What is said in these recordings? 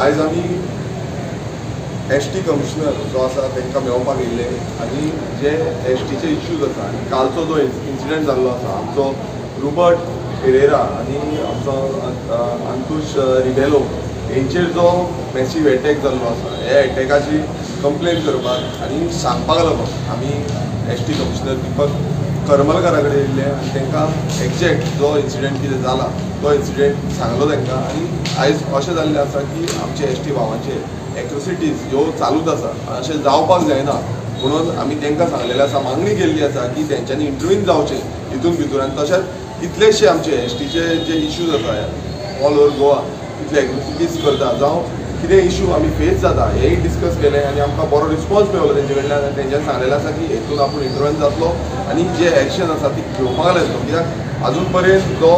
आयज आमी S T commissioner जो आसा तांकां मेळपाक येयल्ले आनी जे एस टीचे इश्यूज आसा आनी कालचो जो इन्सिडंट जाल्लो आसा आमचो रुबर्ट फेरेरा आनी आमचो अंतुश रिबेलो हेंचेर जो मॅसीव एटॅक जाल्लो आसा ह्या एटॅकाची कंप्लेन करपाक आनी सांगपाक लागून आमी एस टी कमिशनर दीपक करमलकारा कडेन येयल्ले आनी तांकां एग्जॅक्ट जो इन्सिडंट कितें जाला तो इन्सिडंट सांगलो तांकां. आनी आयज अशें जाल्लें आसा की आमचे एस टी भावांचेर एट्रोसिटीज ह्यो चालूच आसा, अशें जावपाक जायना म्हणून आमी तांकां सांगलेलें आसा, मागणी केल्ली आसा की तेंच्यांनी इंटरवीन जावचें हितून भितर. आनी तशेंच कितलेशे आमचे एस टीचे जे इश्यूज आसा ऑल ओवर गोवा कितले एट्रोसिटीज करता जावं कितें इशू आमी फेस जाता हेंय डिस्कस केलें आनी आमकां बरो रिस्पॉन्स मेळ्ळो तेंचे कडल्यान. आनी तेंच्यांनी सांगलेलें आसा की हेतून आपूण इंटरवेन जातलो आनी जे एक्शन आसा ती घेवपाक लागलो, कित्याक आजून पर्यंत जो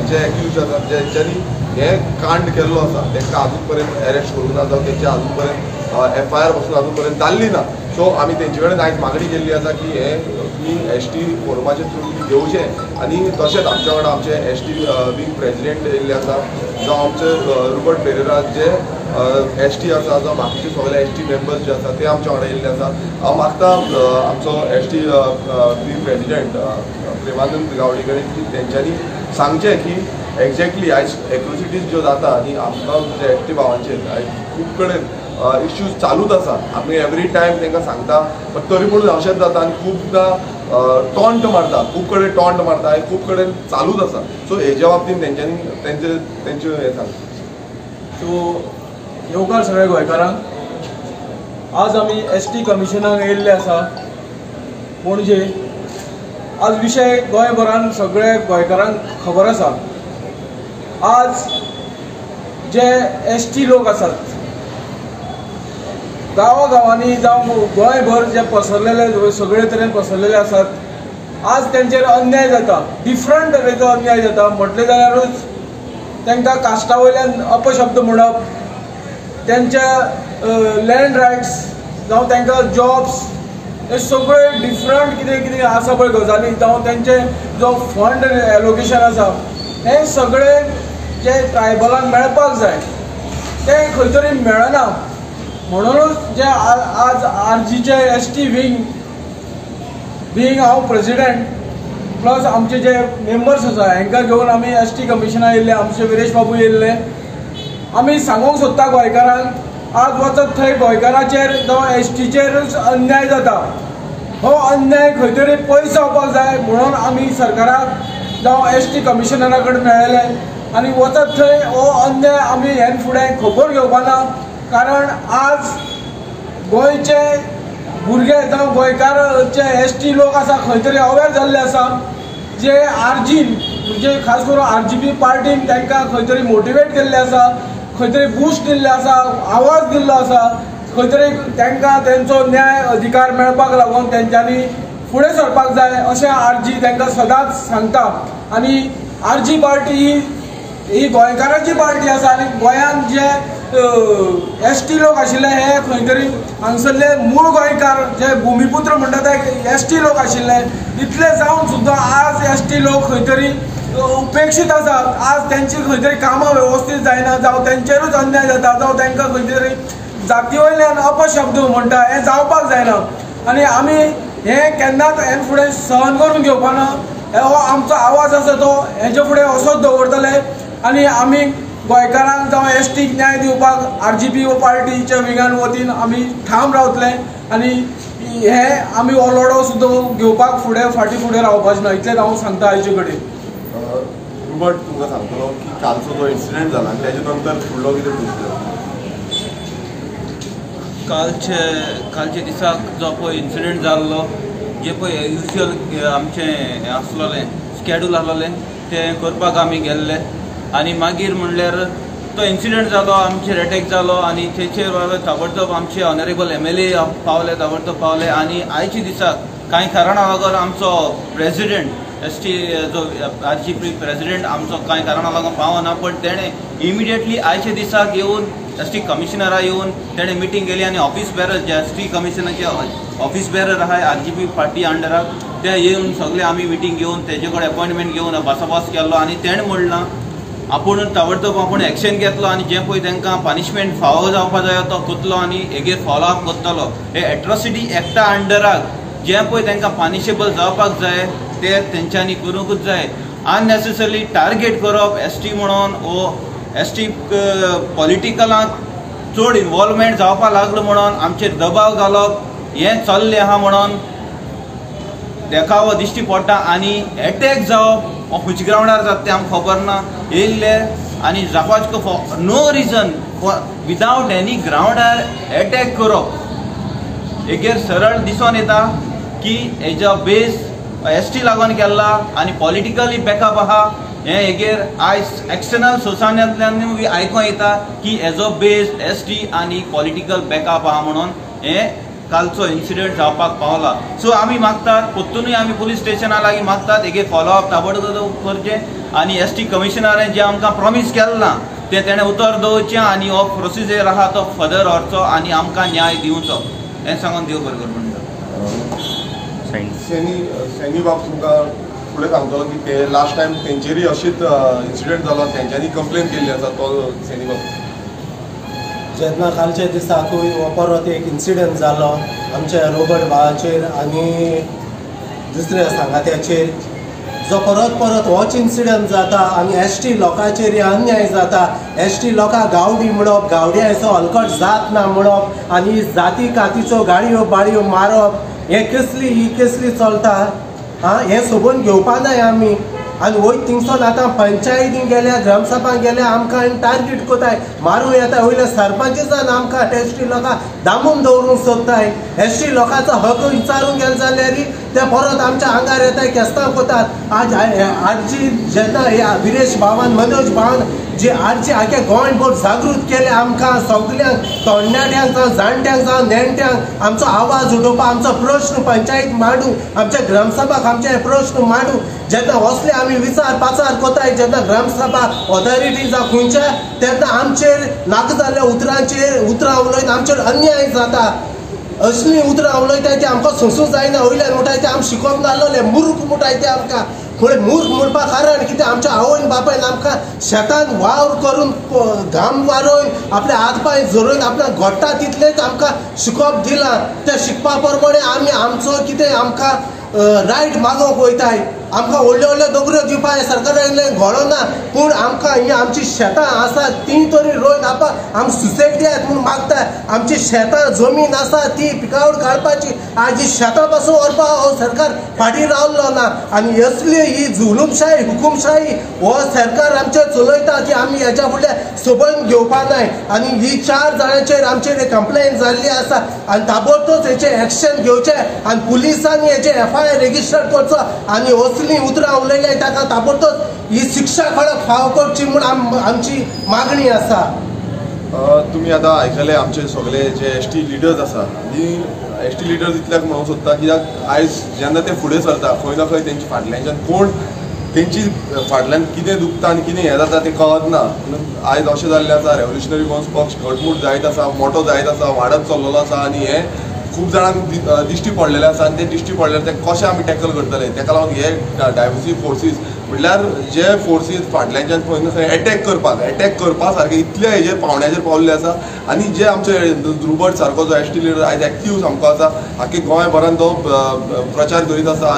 जे एक्यूज आसा जेंच्यांनी हें कांड केल्लो आसा तांकां आजून पर्यंत एरेस्ट करूंक ना जावं तेंचे आजून पर्यंत एफ I R पासून आजून पर्यंत जाल्ली ना. सो आमी तेंचे कडेन आयज मागणी केल्ली आसा की हें तुमी एस टी फोरमाचे थ्रू तुमी घेवचें. आनी तशेंच आमच्या वांगडा आमचे एस टी विंग प्रेजिडेंट येयल्ले आसा जावं आमचे रुबर्ट फेरेरा जे एस टी आसा जावं बाकीचे सगळे एस टी मेंबर्स जे आसा ते आमच्या वांगडा येयल्ले आसा. हांव मागता आमचो S T wing president Premanand Gawade कडेन की तेंच्यांनी सांगचें की एक्झॅक्टली आयज एट्रोसिटीज ज्यो जाता आनी आमकां जे एस टी भावांचेर आयज खूब कडेन इश्यूज चालूच आसा. आमी एवरी टायम तांकां सांगता बट तरी पूण अशेंच जाता आनी खुबदां टॉन्ट मारता, खूब कडेन टॉन्ट मारता आनी खूब कडेन चालूच आसा. सो हेज्या बाबतीन तेंच्यांनी तेंचे तेंचे हें सांगता. सो येवकार सगळ्या गोंयकारांक. आज आमी एस टी कमिशनाक येयल्ले आसा पणजे. आज विशय गोंयभरान सगळे गोंयकारांक खबर आसा. आज जे एस टी लोक आसात गांवागांवांनी जावं गोंयभर जे पसरलेले सगळे तरेन पसरलेले आसात, आज तेंचेर अन्याय जाता, डिफरंट तरेचो अन्याय जाता. म्हटलें जाल्यारूच तांकां कास्टा वयल्यान अपशब्द म्हणप, तेंच्या लँड रायट्स जावं तांकां जॉब्स हे सगळे डिफरंट कितें कितें आसा पळय गजाली, जावं तेंचे जो फंड एलोकेशन आसा हें सगळें जे ट्रायबलांक मेळपाक जाय तें खंय तरी मेळना. म्हणूनच जे आज आर जीचे एस टी विंग बींग हांव प्रेजिडेंट प्लस आमचे जे मेंबर्स आसा हांकां घेवन आमी एस टी कमिशनार येयल्ले, आमचे विरेश बाबू येयल्ले. आमी सांगूंक सोदता गोंयकारांक आज वचत थंय गोंयकाराचेर जावं एस टीचेरूच अन्याय जाता. हो अन्याय खंय तरी पयस जावपाक जाय म्हणून आमी सरकाराक जावं एस टी कमिशनरा कडेन मेळ्ळेले आनी वचत थंय हो अन्याय आमी ह्यान फुडें खबर घेवपाना. कारण आज गोंयचे भुरगे जावं गोंयकारचे एस टी लोक आसा खंय तरी अवेर जाल्ले आसा, जे आर जीन म्हणजे खास करून आर जी पी पार्टीन तांकां खंय तरी मोटिवेट केल्ले आसा, खंय तरी बूस्ट दिल्ले आसा, आवाज दिल्लो आसा, खंय तरी तांकां तेंचो न्याय अधिकार मेळपाक लागून तेंच्यांनी फुडें सरपाक जाय अशें आर जी तांकां सदांच सांगता. आनी आर जी पार्टी ही गोंयकारांची पार्टी आसा आनी गोंयांत जे एस टी लोक आशिल्ले हे खंय तरी हांगसरले मूळ गोंयकार जे भुमिपुत्र म्हणटा ते एस टी लोक आशिल्ले. इतले जावन सुद्दां आज एस टी लोक खंय तरी उपेक्षीत आसात. आज तेंची खंय तरी कामां वेवस्थीत जायना, जावं तेंचेरूच अन्याय जाता, जावं तांकां खंय तरी जाती वयल्यान अपशब्द म्हणटा, हें जावपाक जायना. आनी आमी हें केन्नाच हें फुडें सहन करून घेवपाना. हो आमचो आवाज आसा तो हेजे फुडें असोच दवरतले आनी आमी गोंयकारांक जावं एस टीक न्याय दिवपाक आर जी पी पार्टीच्या विंगान वतीन आमी ठाम रावतले आनी हे आमी हो लढो सुद्दां घेवपाक फुडें फाटीं फुडें रावपाचें ना, इतलेंच हांव सांगता आयचे कडेन. रुबर्ट तुमकां सांगतलो की कालचो जो इन्सिडंट जाला आनी तेजे नंतर फुडलो कितें प्रोसिजर. कालचे दिसाक जो पळय इन्सिडंट जाल्लो, जे पळय युज्युअल आमचें हें आसलेलें स्केड्यूल आसलेलें तें करपाक आमी गेल्ले आनी मागीर म्हणल्यार तो इन्सिडंट जालो, आमचेर एटॅक जालो आनी तेचेर ताबडतोब आमचे ऑनरेबल MLA पावले, ताबडतोब पावले. आनी आयच्या दिसाक कांय कारणां लागून आमचो प्रेजिडेंट एस टी जो आर जी पी प्रेजिडेंट आमचो कांय कारणां लागून पावना, पण तेणें इमिडिएटली आयच्या दिसाक येवन एस टी कमिशनरा येवन तेणें मिटींग केली आनी ऑफिस बेरर जे एस टी कमिशनाचे ऑफिस बेरर आहाय आर जी पी पार्टी अंडराक ते येवन सगळे आमी मिटींग घेवन तेजे कडेन अपॉयंटमेंट घेवन भासाभास केल्लो आनी तेणें म्हणलां आपूण ताबडतोब आपूण एक्शन घेतलो आनी जें पळय तांकां पनिशमेंट फावो जावपा जाय तो करतलो आनी हेगेर फॉलो अप करतलो. हे एट्रोसिटी एक्टा अंडराक जें पळय तांकां पनिशेबल जावपाक जाय ते तेंच्यांनी करूंकूच जाय. अननेसेसरली टार्गेट करप एस टी म्हणून वो एस टी पॉलिटिकलाक चड इन्वॉल्वमेंट जावपाक लागलो म्हणून आमचेर दबाव घालप हें चल्लें आहा म्हणून देखावो दिश्टी पडटा. आनी एटॅक जावप हो खंयच्या ग्रावंडार जाता तें आमकां खबर ना. येयल्ले आनी जापाचको for no reason without any ग्रावंडार attack करप हेगेर सरळ दिसोन येता की हेजो बेज एस टी लागून केल्ला आनी पॉलिटिकली बॅकअप आहा. हें हेगेर आयज एक्सटर्नल सोर्सांतल्यान बी आयकों येता की हेजो बेज एस टी आनी पॉलिटिकल बॅकअप आहा म्हणून हें कालचो इन्सिडंट जावपाक पावला. सो आमी मागतात परतूनय आमी पुलीस स्टेशना लागीं मागतात हेगे फॉलोअप ताबडतोब करचें आनी एस टी कमिशनरान जें आमकां प्रॉमीस केल्लां तें तेणें उतर दवरचें आनी हो प्रोसिजर आहा तो फर्दर व्हरचो आनी आमकां न्याय दिवचो हें सांगून देव बरें करूं म्हणटा. सैनी बाब तुमकां फुडें सांगतलो की ते लास्ट टायम तेंचेरूय अशीच इन्सिडंट जालो, तेंच्यांनी कंप्लेन केल्ली आसा तो सैनी बाब. जेन्ना कालच्या दिसाकूय हो परत एक इन्सिडंट जालो आमच्या रोबर्ट भावाचेर आनी दुसऱ्या सांगात्याचेर, जो परत परत होच इन्सिडंट जाता आनी एस टी लोकांचेर अन्याय जाता. एस टी लोकांक गावडी म्हणप, गावड्यांचो हलकट जात ना म्हणप आनी जाती कातीच्यो गाडयो बाडयो मारप, हें कसली ही कसली चलता आं, हें सोबून घेवपा नाय आमी. आनी वयर थिंगसोन आतां पंचायतीन गेल्या, ग्रामसभान गेल्या, आमकां टार्गेट कोताय, मारूं येता. वयल्या सरपंचान आमकां एस टी लोकांक दामून दवरूंक सोदताय. एस टी लोकांचो हक विचारूंक गेले जाल्यार ते परत आमच्या आंगार येताय, केस्तांव कोतात. आज आजची जेन्ना ह्या विरेश भावान, मनोज भावान जी आजची आख्या गोंयभर जागृत केले आमकां सगल्यांक, तरणाट्यांक जावं, जाणट्यांक जावं, नेणट्यांक, आमचो आवाज उठोवपाक, आमचो प्रश्न पंचायत मांडू, आमच्या ग्रामसभाक आमचे प्रश्न मांडू. जेन्ना असले आमी विचार पाचार कोताय, जेन्ना ग्रामसभा ऑथॉरिटी जावं खंयच्या, तेन्ना आमचेर नाका जाल्ल्या उतरांचेर उतरां उलयत आमचेर अन्याय जाता. असलीं उतरां उलयताय ती आमकां सोंसूंक जायना. वयल्यान म्हणटाय ते आमी शिकोवंक नासलोले, मूर्ख म्हणटाय ते आमकां. फुडें मूर्ख म्हणपा कारण कितें, आमच्या आवयन बापायन आमकां शेतान वावर करून घाम वारोवन आपले हात पांय झरोवन आपल्याक घडटा तितलेंच आमकां शिकोवप दिलां. त्या शिकपा प्रमाणे आमी आमचो कितें आमकां रायट मागोवंक वयताय. आमकां व्हडल्यो व्हडल्यो नोकऱ्यो दिवपाक सरकारान घडोना, पूण आमकां ही आमची शेतां आसा ती तरी रोवन आपा आमकां सुसेग दियात म्हूण मागता. आमची शेतां जमीन आसा ती पिकावळ काडपाची, आज ही शेतां पासून व्हरपाक हो सरकार फाटीं रावलो ना. आनी असली ही जुलूमशाही, हुकुमशाही हो सरकार आमचेर चलयता ती आमी हेच्या फुडल्या सोबोवन घेवपा नाय. आनी ही 4 जाणांचेर आमचेर कंप्लेन जाल्ली आसा आनी ताबडतोब हेचेर एक्शन घेवचें आनी पुलिसांनी हेचेर एफआयआर रेजिस्टर करचो आनी असलीं उतरां उलयल्यार ताका ताबडतोब ही शिक्षा खडक फाव करची म्हूण आमची मागणी आसा. तुमी आतां आयकले आमचे सगळे जे एस टी लिडर्स आसा आनी एस टी लिडर्स इतल्याक म्हणूंक सोदता कित्याक आयज जेन्ना ते फुडें सरता खंय ना खंय तेंच्या फाटल्यानच्यान कोण तेंची फाटल्यान कितें दुखता आनी कितें हें जाता तें कळत ना. आयज अशें जाल्लें आसा, रेवोल्युशनरी गोवन्स पक्ष घटमूट जायत आसा, मोटो जायत आसा, वाडत चल्लेलो आसा आनी हें खूब जाणांक दिश्टी पडलेलें आसा आनी ते दिश्टी पडलेले ते कशें आमी टॅकल करतले तेका लागून हे डायवर्सीव फोर्सीस म्हणल्यार जे फोर्सीस फाटल्यानच्यान खंय ना खंय एटॅक करपाक एटॅक करपा सारके इतले हेजेर पावण्याचेर पावल्ले आसा. आनी जे आमचे रुबर्ट सारको जो एस टी लिडर आयज एक्टीव सामको आसा, आख्खे गोंयभरान तो प्रचार करीत आसा,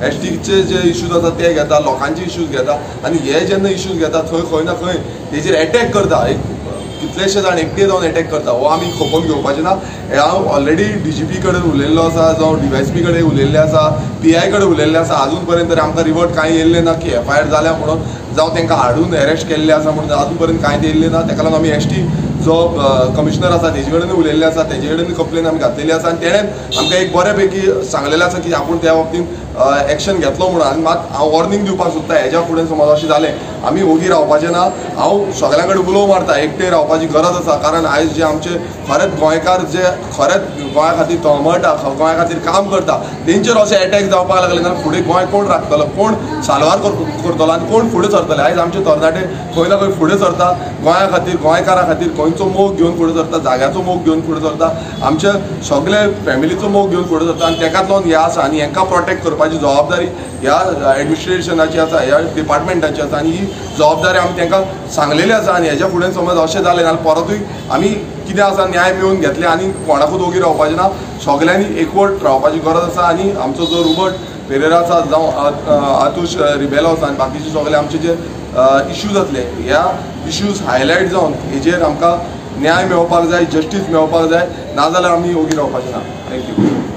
एस टीचे जे इश्यूज आसा ते घेता, लोकांचे इश्यूज घेता आनी हे जेन्ना इश्यूज घेता थंय खंय ना खंय तेजेर एटॅक करता, एक कितलेशे जाण एकटे जावन एटॅक करता. हो आमी खपोवन घेवपाचें ना. हें हांव ऑलरेडी डीजीपी कडेन उलयल्लो आसा, जावं डीवायएसपी कडेन उलयल्लें आसा, पीआय कडेन उलयल्लें आसा. आजून पर्यंत तरी आमकां रिवर्ट कांय येयल्लें ना की एफआयआर जाल्या म्हणून, जावं तांकां हाडून एरेस्ट केल्लें आसा म्हणून आजून पर्यंत कांय येयल्लें ना. ताका लागून आमी एस टी जो कमिशनर आसा तेजे कडेन उलयल्लें आसा, तेजे कडेन कंप्लेन आमी घातलेली आसा आनी तेणें आमकां एक बऱ्या पैकी सांगलेलें आसा की आपूण त्या बाबतींत एक्शन घेतलो म्हणून. आनी मात हांव वॉर्निंग दिवपाक सोदता, हेज्या फुडें समज अशें जालें आमी ओगी रावपाचें ना. हांव सगळ्यां कडेन उलो मारता, एकटे रावपाची गरज आसा, कारण आयज जे आमचे खरेंच गोंयकार जे खरेंच गोंया खातीर तळमळटा, गोंया खातीर काम करता, तेंचेर अशें एटॅक जावपाक लागले जाल्यार फुडें गोंय कोण राखतलो, कोण साल्वार करतलो आनी कोण फुडें सरतले. आयज आमचे तरणाटे खंय ना खंय फुडें सरता गोंया खातीर, गोंयकारां खातीर, खंय गोंयचो मोग घेवन फुडें सरता, जाग्याचो मोग घेवन फुडें सरता, आमच्या सगळे फॅमिलीचो मोग घेवन फुडें सरता आनी तेकाच लागून हें आसा आनी हेंकां प्रोटेक्ट करपाची जबाबदारी ह्या एडमिनिस्ट्रेशनाची आसा, ह्या डिपार्टमेंटाची आसा आनी ही जबाबदारी आमी तांकां सांगलेली आसा. आनी हेज्या फुडें समज अशें जालें जाल्यार परतूय आमी कितें आसा न्याय मेळोवन घेतले आनी कोणाकूच ओगी रावपाचें ना, सगल्यांनी एकवट रावपाची गरज आसा. आनी आमचो जो रुबर्ट पेरेरा आसा जावं आतुश रिबेलो आसा आनी बाकीचे सगळे आमचे जे इश्यूज जातले ह्या इश्यूज हायलायट जावन हेजेर आमकां न्याय मेळोवपाक जाय, जस्टीस मेळोवपाक जाय, नाजाल्यार आमी ओगी रावपाचें ना. Thank you.